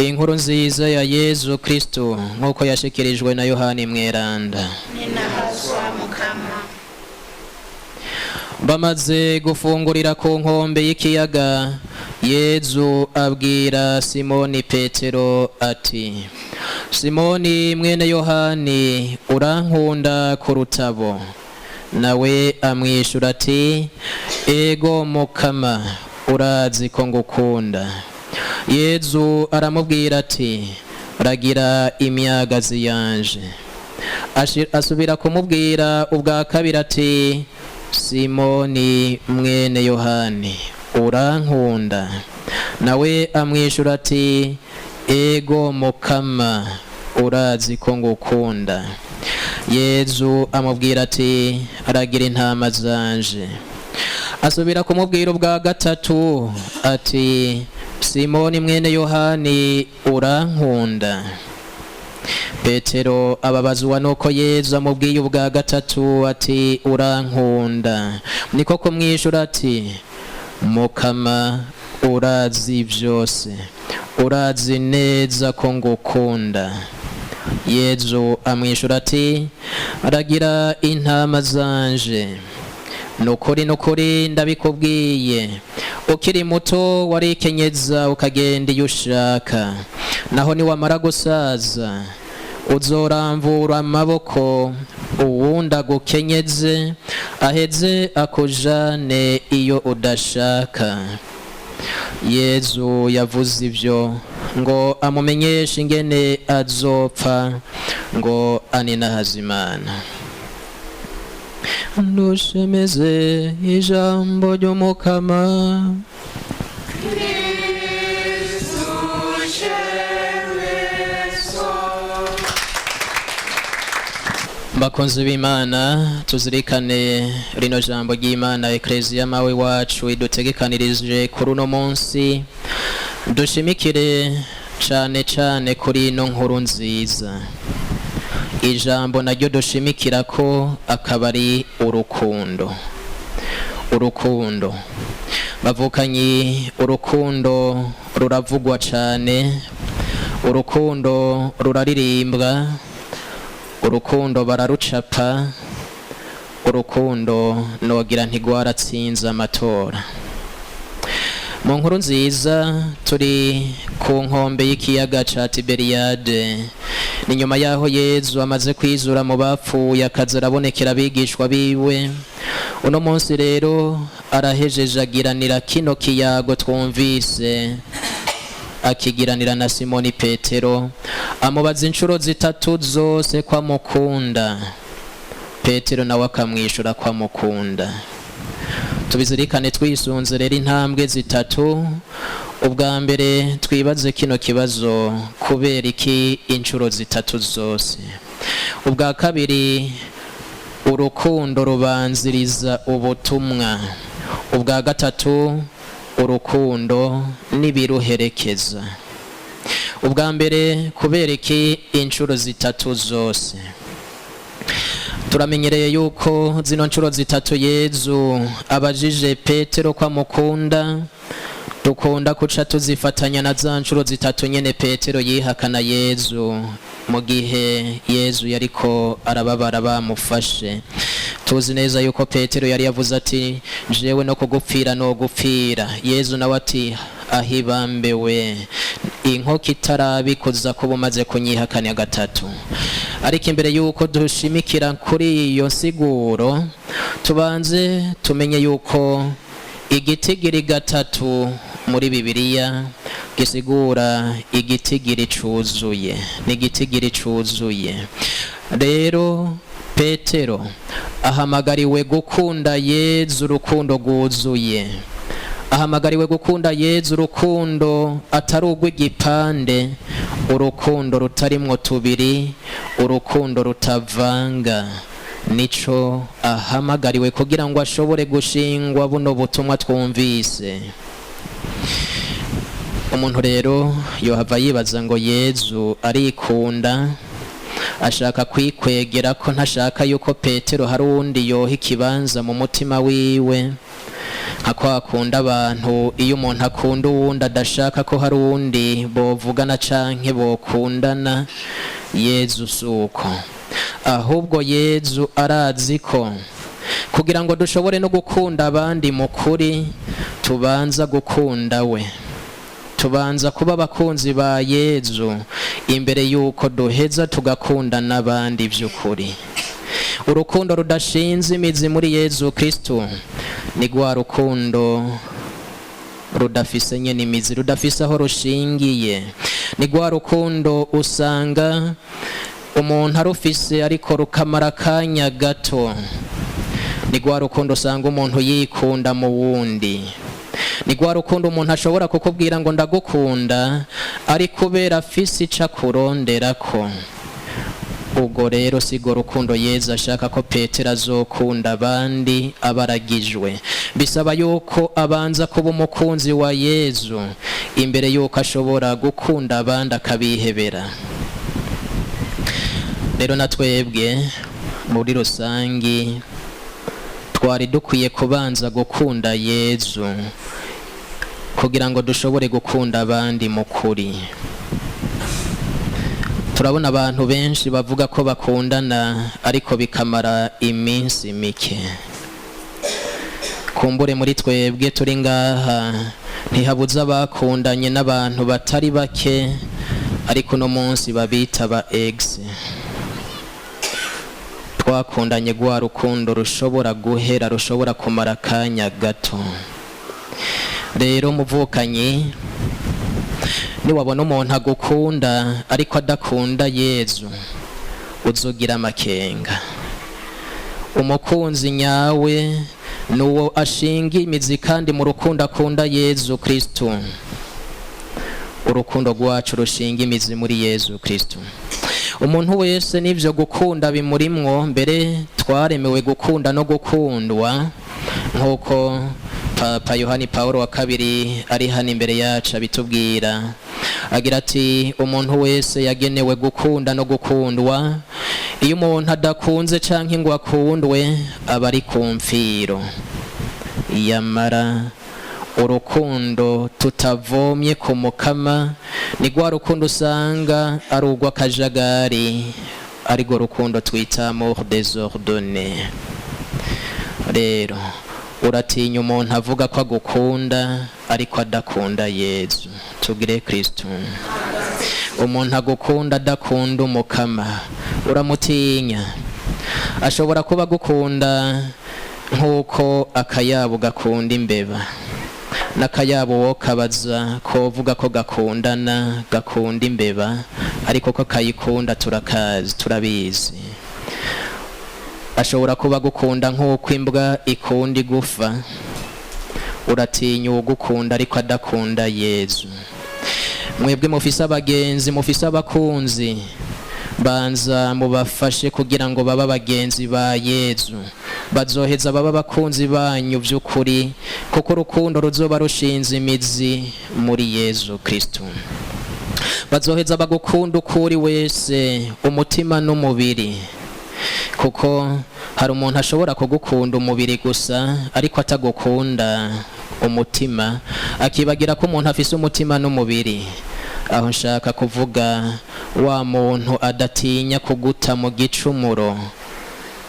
Inkuru nziza ya Yezu Kristo nk'uko yashikirijwe na Yohani Mweranda. Ninahazwa Mukama. Bamaze gufungurira ku nkombe y'ikiyaga, Yezu abwira Simoni Petero ati: Simoni mwene Yohani, urankunda kurutabo? Nawe amwishura ati: Ego Mukama, urazi ko ngukunda. Yezu aramubwira ati: Ragira imyagazi yanje. Asubira kumubwira ubwa kabiri ati: Simoni mwene Yohani, urankunda? Nawe amwishura ati: Ego Mukama, urazi ko ngukunda. Yezu amubwira ati: Aragira intama zanje. Asubira kumubwira ubwa gatatu ati: Simoni mwene Yohani, urankunda? Petero ababazwa nuko Yezu amubwiye ubwa gatatu ati: Urankunda? Niko kumwishura ati: Mukama, urazi byose, urazi neza ko ngukunda. Yezu amwishura ati: Aragira intama zanje. Nukuri nukuri ndabikubwiye, ukiri muto warikenyeza ukagenda iyo ushaka, naho niwamara gusaza uzoramvura amaboko, uwundi agukenyeze aheze akujane iyo udashaka. Yezu yavuze ibyo ngo amumenyeshe ingene azopfa ngo aninahazimana. Dushemeze ijambo ry'Umukama. Bakunzi b'Imana, tuzirikane rino jambo ry'Imana Ekleziya mawe wacu idutegekanirije kuri uno munsi. Dushimikire cane cane kuri ino nkuru nziza. Ijambo naryo dushimikira ko akaba ari urukundo. Urukundo, bavukanyi, urukundo ruravugwa cane, urukundo ruraririmbwa, urukundo bararucapa, urukundo nogira ntigwaratsinze amatora. Mu nkuru nziza turi ku nkombe y'ikiyaga ca Tiberiyade. Ni nyuma yaho Yezu amaze kwizura mu bapfuye, akaza arabonekera abigishwa biwe. Uno munsi rero arahejeje agiranira kino kiyago twumvise, akigiranira na Simoni Petero, amubaza inshuro zitatu zose ko amukunda. Petero nawe akamwishura ko amukunda. Tubizirikane twisunze rero intambwe zitatu. Ubwa mbere twibaze kino kibazo: kubera iki inshuro zitatu zose? Ubwa kabiri, urukundo rubanziriza ubutumwa. Ubwa gatatu, urukundo n'ibiruherekeza. Ubwa mbere, kubera iki inshuro zitatu zose? Turamenyereye yuko zino nshuro zitatu Yezu abajije Petero ko amukunda, dukunda kuca tuzifatanya na za nshuro zitatu nyene Petero yihakana Yezu mu gihe Yezu yariko arababara bamufashe. Tuzi neza yuko Petero yari yavuze ati: Jewe no kugupfira no gupfira. Yezu nawe ati: Ahibambewe, inkoko itarabikuza kuba umaze kunyihakana gatatu. Ariko imbere yuko dushimikira kuri iyo nsiguro, tubanze tumenye yuko igitigiri gatatu muri Bibiliya gisigura igitigiri cuzuye. Ni igitigiri cuzuye. Rero Petero ahamagariwe gukunda Yezu urukundo rwuzuye, ahamagariwe gukunda Yezu urukundo atari urw'igipande, urukundo rutarimwo tubiri, urukundo rutavanga. Nico ahamagariwe kugira ngo ashobore gushingwa buno butumwa twumvise. Umuntu rero yohava yibaza ngo Yezu arikunda, ashaka kwikwegera ko ntashaka yuko Petero hari uwundi yoha ikibanza mu mutima wiwe. Nka kwa kunda abantu, iyo umuntu akunda uwundi adashaka ko hari uwundi bovugana canke bokundana. Yezu suko, ahubwo Yezu arazi ko kugira ngo dushobore no gukunda abandi mu kuri, tubanza gukunda we, tubanza kuba abakunzi ba Yezu imbere y'uko duheza tugakunda n'abandi by'ukuri. Urukundo rudashinze imizi muri Yezu Kristu ni rwa rukundo rudafise nyene imizi, rudafise aho rushingiye. Ni rwa rukundo usanga umuntu arufise ariko rukamara akanya gato. Ni rwa rukundo usanga umuntu yikunda mu wundi. Ni rwa rukundo umuntu ashobora kukubwira ngo ndagukunda, ari kubera afise ico akuronderako. Ubwo rero sigo rukundo Yezu ashaka ko Petero azokunda abandi abaragijwe. Bisaba yuko abanza kuba umukunzi wa Yezu imbere yuko ashobora gukunda abandi akabihebera. Rero na twebwe muri rusangi twari dukwiye kubanza gukunda Yezu kugira ngo dushobore gukunda abandi mu kuri. Turabona abantu benshi bavuga ko bakundana, ariko bikamara iminsi mike. Kumbure muri twebwe turi ngaha ntihabuze abakundanye n'abantu batari bake, ariko uno munsi babita ba ex. Twakundanye rwa rukundo rushobora guhera, rushobora kumara akanya gato. Rero muvukanyi, niwabona umuntu agukunda ariko adakunda Yezu, uzogira amakenga. Umukunzi nyawe ni uwo ashinga imizi kandi mu rukundo akunda Yezu Kristu. Urukundo rwacu rushinga imizi muri Yezu Kristu. Umuntu wese n'ivyo gukunda bimurimwo, mbere twaremewe gukunda no gukundwa, nk'uko Papa Yohani Paulo wa kabiri ari hano imbere yacu abitubwira, agira ati: "Umuntu wese yagenewe gukunda no gukundwa. Iyo umuntu adakunze canke ngo akundwe, aba ari ku mfiro." Yamara urukundo tutavomye ku Mukama ni rwa rukundo usanga ari urw'akajagari, arirwo rukundo twita amour désordonné. Rero uratinya umuntu avuga ko agukunda ariko adakunda Yezu. Tugire Kristu. Umuntu agukunda adakunda Umukama uramutinya. Ashobora kuba agukunda nk'uko akayabu gakunda imbeba. N'akayabu wo kabaza kovuga ko gakundana, gakunda imbeba, ariko ko kayikunda turakazi, turabizi. Ashobora kuba agukunda nk'uko imbwa ikunda igufa. Uratinya uwugukunda ariko adakunda Yezu. Mwebwe mufise abagenzi, mufise abakunzi, banza mubafashe kugira ngo babe abagenzi ba Yezu. Bazoheza babe abakunzi banyu by'ukuri, kuko urukundo ruzoba rushinze imizi muri Yezu Kristu. Bazoheza bagukunda uko uri wese, umutima n'umubiri, kuko hari umuntu ashobora kugukunda umubiri gusa ariko atagukunda umutima, akibagira ko umuntu afise umutima n'umubiri. Aho nshaka kuvuga wa muntu adatinya kuguta mu gicumuro,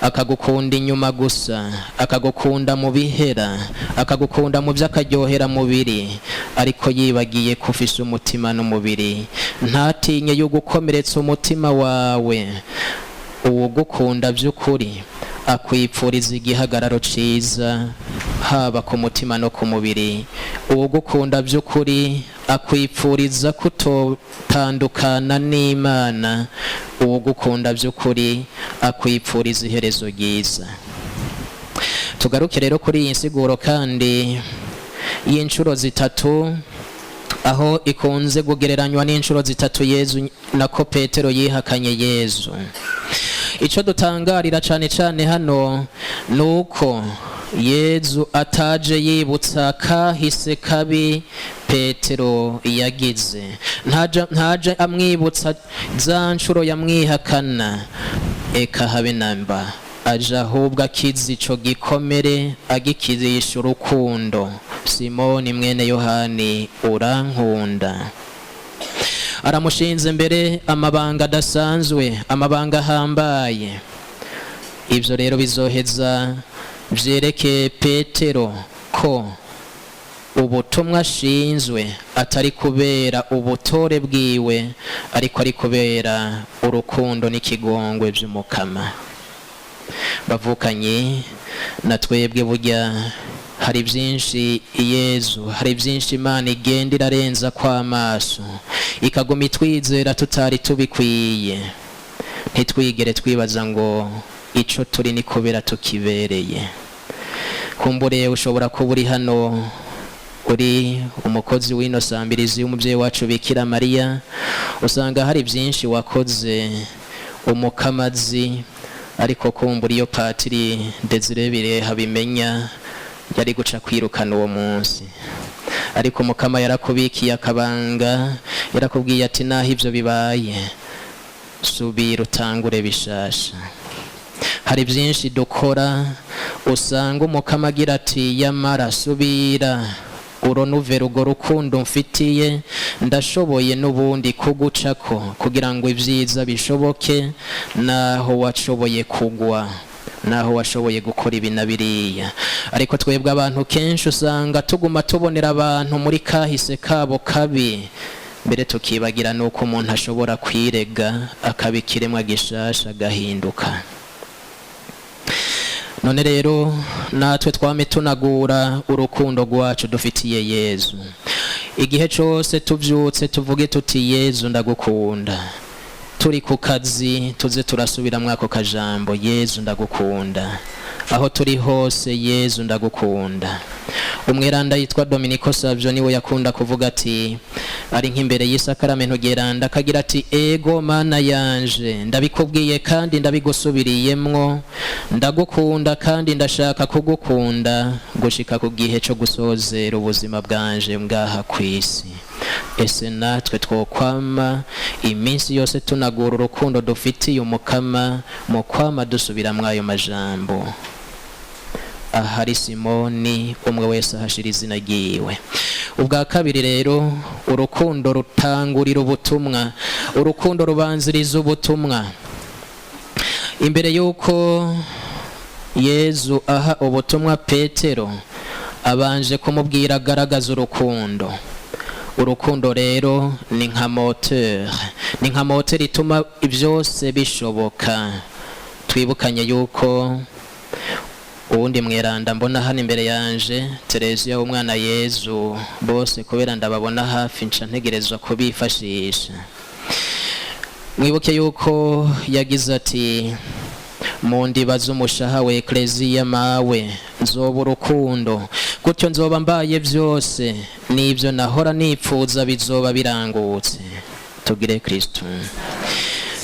akagukunda inyuma gusa, akagukunda mu bihera, akagukunda mu by'akaryohera mubiri, ariko yibagiye ko ufise umutima n'umubiri, ntatinye yo gukomeretsa umutima wawe. Uwugukunda by'ukuri akwipfuriza igihagararo ciza, haba ku mutima no ku mubiri. Uwugukunda by'ukuri akwipfuriza kutotandukana n'Imana. Uwugukunda by'ukuri akwipfuriza iherezo ryiza. Tugaruke rero kuri iyi nsiguro kandi y'inshuro zitatu, aho ikunze kugereranywa n'inshuro zitatu Yezu, nako Petero, yihakanye Yezu. Icyo dutangarira cyane cyane hano ni uko Yezu ataje yibutsa kahise kabi Petero yagize, ntaje amwibutsa za nshuro yamwihakana, eka habe namba. Aje ahubwo akiza ico gikomere, agikirisha urukundo. Simoni mwene Yohani, urankunda? Aramushinze mbere amabanga adasanzwe, amabanga ahambaye. Ibyo rero bizoheza byereke Petero ko ubutumwa ashinzwe atari kubera ubutore bwiwe, ariko ari kubera urukundo n'ikigongwe by'Umukama. Bavukanye na twebwe, burya hari byinshi Yezu, hari byinshi Imana igenda irarenza kw'amaso, ikaguma itwizera tutari tubikwiye. Ntitwigere twibaza ngo ico turi ni kubera tukibereye. Kumbure ushobora kuba uri hano uri umukozi w'ino sambirizi y'umubyeyi wacu Bikira Mariya, usanga hari byinshi wakoze umukamazi, ariko kumbura iyo Patiri Desire Bireha habimenya yari guca kwirukana uwo munsi. Ariko Umukama yarakubikiye akabanga, yarakubwiye ati: "Naho ibyo bibaye, subira utangure bishasha." Hari byinshi dukora usanga Umukama agira ati: "Yamara subira uronuvera urwo rukundo mfitiye, ndashoboye n'ubundi kugucako kugira ngo ibyiza bishoboke, naho washoboye kugwa, naho washoboye gukora ibi na biriya." Ariko twebwe abantu kenshi usanga tuguma tubonera abantu muri kahise kabo kabi, mbere tukibagira nuko umuntu ashobora kwirega akaba ikiremwa gishasha, agahinduka. None rero natwe twame tunagura urukundo rwacu dufitiye Yezu. Igihe cyose tubyutse tuvuge tuti: "Yezu, ndagukunda." Turi ku kazi tuze turasubiramo ako kajambo: "Yezu, ndagukunda." Aho turi hose: "Yezu, ndagukunda." Umweranda yitwa Dominico Savio niwe yakunda kuvuga ati, ari nk'imbere y'isakaramento geranda, akagira ati: "Ego Mana yanje, ndabikubwiye kandi ndabigusubiriyemwo, ndagukunda kandi ndashaka kugukunda gushika ku gihe cyo gusozera ubuzima bwanje bwaha ku isi." Ese natwe twokwama iminsi yose tunagura urukundo dufitiye Umukama mu kwama dusubiramwo ayo majambo? Ahari Simoni, umwe wese ahashira izina ryiwe. Ubwa kabiri rero, urukundo rutangurira ubutumwa, urukundo rubanziriza ubutumwa. Imbere y'uko Yezu aha ubutumwa Petero, abanje kumubwira agaragaza urukundo. Urukundo rero ni nka moteur, ni nka moteur ituma byose bishoboka. Twibukanye yuko uwundi mweranda mbona hano imbere yanje, Tereziya w'Umwana Yezu, bose kubera ndababona hafi nca ntegerezwa kubifashisha. Mwibuke yuko yagize ati: "Mu ndiba z'umushaha wa Ekleziya mawe nzoba urukundo, gutyo nzoba mbaye byose, n'ibyo nahora nipfuza bizoba birangutse." Tugire Kristu.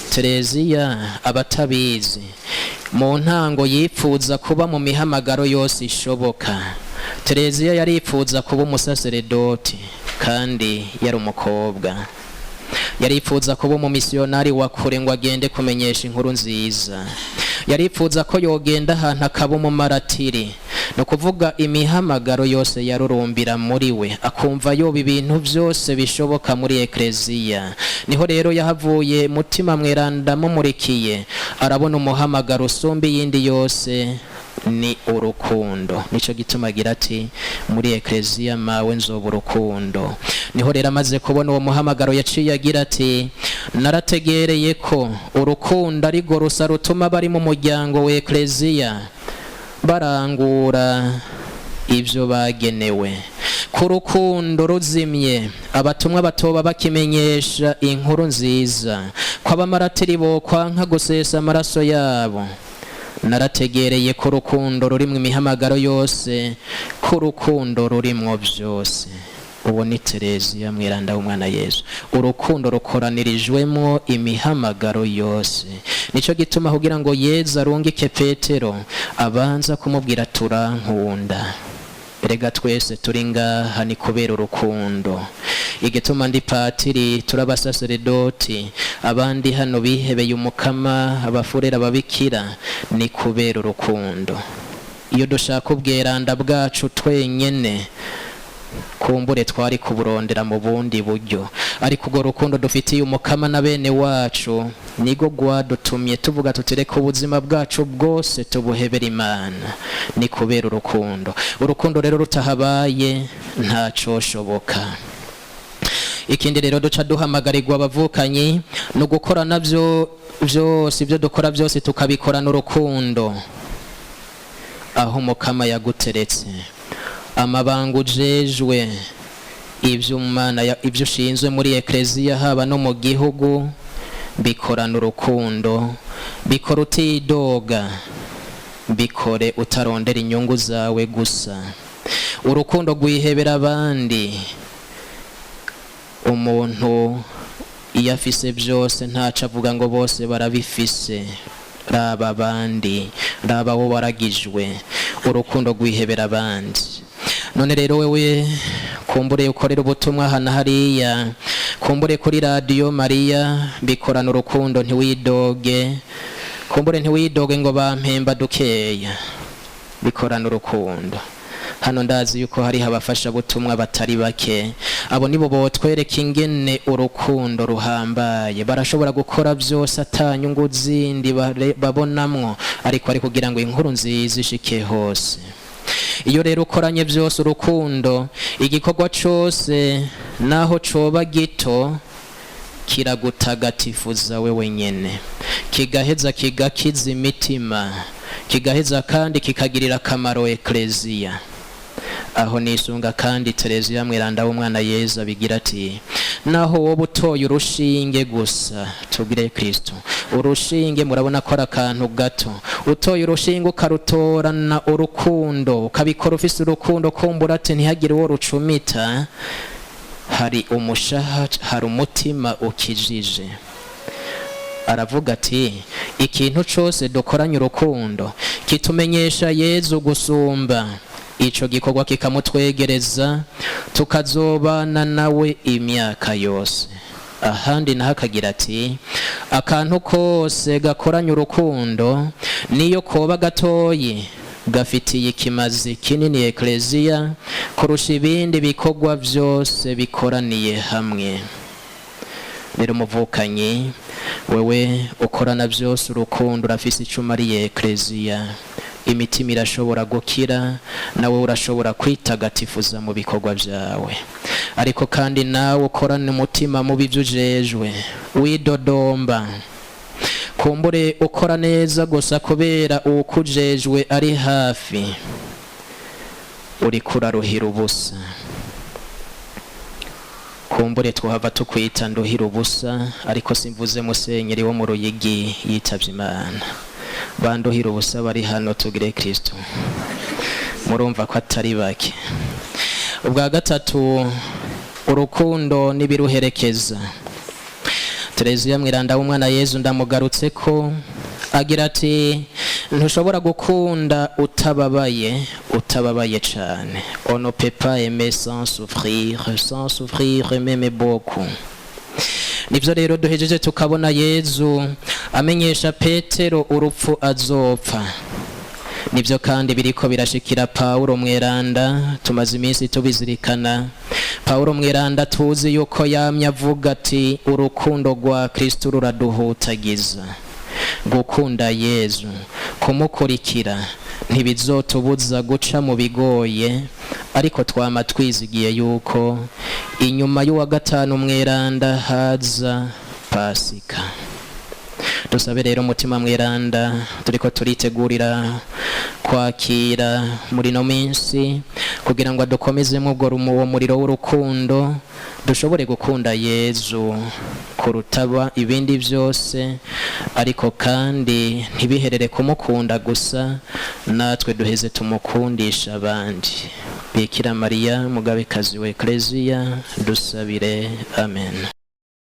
Tereziya, abatabizi, mu ntango yipfuza kuba mu mihamagaro yose ishoboka. Tereziya yaripfuza kuba umusaseredoti kandi yari umukobwa, yaripfuza kuba umumisiyonari wa kure ngo agende kumenyesha inkuru nziza, yaripfuza ko yogenda ahantu akaba umumaratiri. Ni ukuvuga imihamagaro yose yarurumbira muri we, akumva yoba ibintu byose bishoboka muri Ekleziya. Niho rero yahavuye Mutima Mweranda amumurikiye, arabona umuhamagaro usumba iyindi yose ni urukundo. Nico gituma agira ati: "Muri Ekleziya mawe nzoba urukundo." Niho rero amaze kubona uwo muhamagaro yaciye agira ati: "Narategereye ko urukundo ari rwo rusa rutuma bari mu muryango wa Ekleziya barangura ibyo bagenewe, ku rukundo ruzimye abatumwa batoba bakimenyesha inkuru nziza, ko abamaratiri bokwanka gusesa amaraso yabo. Narategereye ko urukundo rurimwo imihamagaro yose, ko urukundo rurimwo byose." Uwo ni Tereziya Mweranda w'Umwana Yesu. Urukundo rukoranirijwemo imihamagaro yose. Nicyo gituma kugira ngo Yezu arungike Petero, abanza kumubwira: "Turankunda." Erega twese turi ngaha ni kubera urukundo. Igituma ndi patiri, turabasaseredoti, abandi hano bihebeye umukama, abafurera, ababikira, ni kubera urukundo. Iyo dushaka ubweranda bwacu twenyene, kumbure twari kuburondera mu bundi buryo, ariko urwo rukundo dufitiye umukama na bene wacu nigo rwadutumye tuvuga tutireka ubuzima bwacu bwose tubuhebera Imana. Ni kubera urukundo. Urukundo rero rutahabaye ntacoshoboka. Ikindi rero duca duhamagarirwa, abavukanyi, ni ugukora nabyo byose, ibyo dukora byose tukabikorana urukundo. Aho umukama yaguteretse, amabanga ujejwe, ibyo umwana ibyo ushinzwe muri ekleziya, haba no mu gihugu, bikorana urukundo, bikora utidoga, bikore utarondera inyungu zawe gusa. Urukundo rwihebera abandi. Umuntu iyo afise byose ntaco avuga ngo bose barabifise. Raba abandi, raba wo waragijwe. Urukundo rwihebera abandi. None rero wewe kumbure ukorera ubutumwa hano hariya, kumbure kuri Radiyo Mariya, bikorana urukundo, ntiwidoge. Kumbure ntiwidoge ngo bampemba dukeya, bikorana urukundo. Hano ndazi yuko hariho abafashabutumwa batari bake. Abo nibo botwereka ingene urukundo ruhambaye. Barashobora gukora byose ata nyungu zindi babonamwo, ariko ari kugira ngo inkuru nziza ishike hose. Iyo rero ukoranye byose urukundo, igikorwa cose naho coba gito kiragutagatifuza we wenyene, kigaheza kigakiza imitima, kigaheza kandi kikagirira akamaro ekleziya. Aho nisunga kandi Tereziya Mweranda w'umwana Yezu, abigira ati: naho wowe utoye urushinge gusa, tubwire Kristo, urushinge murabona ko ari akantu gato, utoye urushinge ukarutorana urukundo, ukabikora ufise urukundo, kumbura ati ntihagire uwo rucumita, hari umushaha, hari umutima ukijije. Aravuga ati: ikintu cose dukoranye urukundo kitumenyesha Yezu gusumba, ico gikorwa kikamutwegereza, tukazobana nawe imyaka yose. Ahandi naho akagira ati: akantu kose gakoranye urukundo, niyo koba gatoyi, gafitiye ikimazi kinini ekleziya kurusha ibindi bikorwa byose bikoraniye hamwe. Rero umuvukanyi, wewe ukorana byose urukundo, urafise ico umariye ekleziya. Imitima irashobora gukira, nawe urashobora kwitagatifuza mu bikorwa byawe. Ariko kandi nawe ukorana umutima mubi ibyo ujejwe, widodomba, kumbure ukora neza gusa kubera uwukujejwe ari hafi, uriko uraruhira ubusa. Kumbure twahava tukwita nduhira ubusa, ariko simvuze musenyeri wo mu Ruyigi yitavye Imana. Banduhira ubusa bari hano, tugire Kristo, murumva ko atari bake. Ubwa gatatu, urukundo n'ibiruherekeza. Tereziya Mweranda w'umwana Yezu, ndamugarutse ko agira ati: ntushobora gukunda utababaye, utababaye cane. On ne peut pas aimer sans souffrir, sans souffrir même beaucoup. Nivyo rero duhejeje tukabona Yezu amenyesha Petero urupfu azopfa. Nibyo kandi biriko birashikira Pawulo Mweranda, tumaze iminsi tubizirikana. Pawulo Mweranda tuzi yuko yamye avuga ati: urukundo rwa Kristo ruraduhutagiza. Gukunda Yezu, kumukurikira, ntibizotubuza guca mu bigoye, ariko twama twizigiye yuko inyuma y'uwa gatanu mweranda haza Pasika. Dusabe rero umutima mweranda turiko turitegurira kwakira muri no minsi, kugira ngo adukomezemo ubwo uwo muriro w'urukundo, dushobore gukunda Yezu kurutaba ibindi byose, ariko kandi ntibiherere kumukunda gusa, natwe duheze tumukundisha abandi. Bikira Mariya, mugabekazi wa ekleziya, dusabire. Amen.